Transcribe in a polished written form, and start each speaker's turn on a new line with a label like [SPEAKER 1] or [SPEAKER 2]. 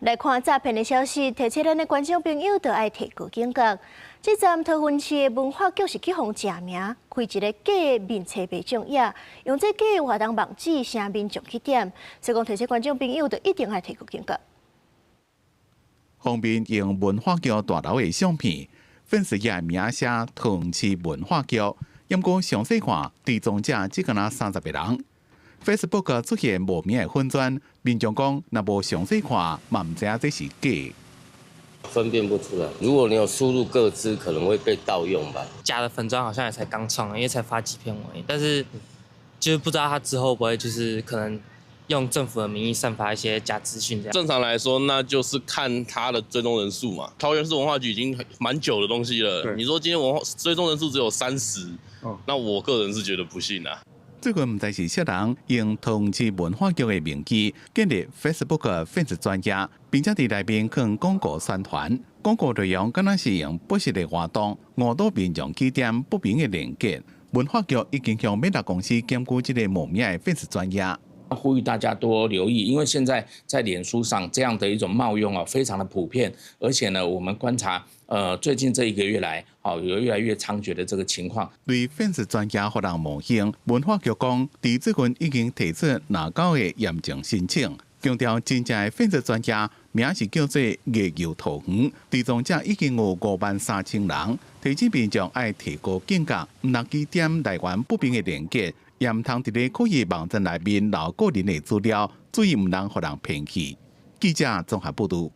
[SPEAKER 1] 來看詐騙的消息，提醒咱的觀眾朋友，著愛提高警覺。這站桃園市的文化局是去予人食名，開一个假的面冊賣獎頁，用這假的活動網址，聲民眾去點。所以講提醒觀眾朋友，著一定愛提高警覺。
[SPEAKER 2] 方便用文化局大樓的相片，粉絲頁名寫桃園市文化局，毋過詳細看，追蹤者只敢若30個人。Facebook 出現無名的粉專，民眾講，若無詳細看，嘛毋知影這是假。
[SPEAKER 3] 分辨不出來。如果你有輸入個資，可能會被盜用吧。
[SPEAKER 4] 假的粉專好像也才剛創，因為才發幾篇文，但是就是不知道他之後會不會就是可能用政府的名義散發一些假資訊。這樣。
[SPEAKER 5] 正常來說，那就是看他的追蹤人數嘛。桃園市文化局已經蠻久的東西了。你說今天文化追蹤人數只有30，那我個人是覺得不信啦。
[SPEAKER 2] 最近毋知是啥人用桃園市文化局的名義建立 Facebook 粉絲專頁，並且佇內面放廣告宣傳，廣告內容敢若是用不實的活動誤導民眾去點不明的連結。文化局已經向 Meta 公司檢舉這个無名的粉絲專頁。
[SPEAKER 6] 呼籲大家多留意，因為現在在臉書上這樣的一種冒用啊，非常的普遍，而且呢，我們觀察，最近這一個月來，哦，有越來越猖獗的這個情況。
[SPEAKER 2] 對粉絲專頁予人冒用，文化局講，佇最近已經提出廿九个嚴正申請，強調真正的粉絲專頁名是叫做月遊桃園，追蹤者已經有5萬3千人，提醒民眾愛提高警覺，毋通去點來源不明的連結，也毋通佇咧可疑網站內面留個人的資料，注意毋通予人騙去。記者綜合報導。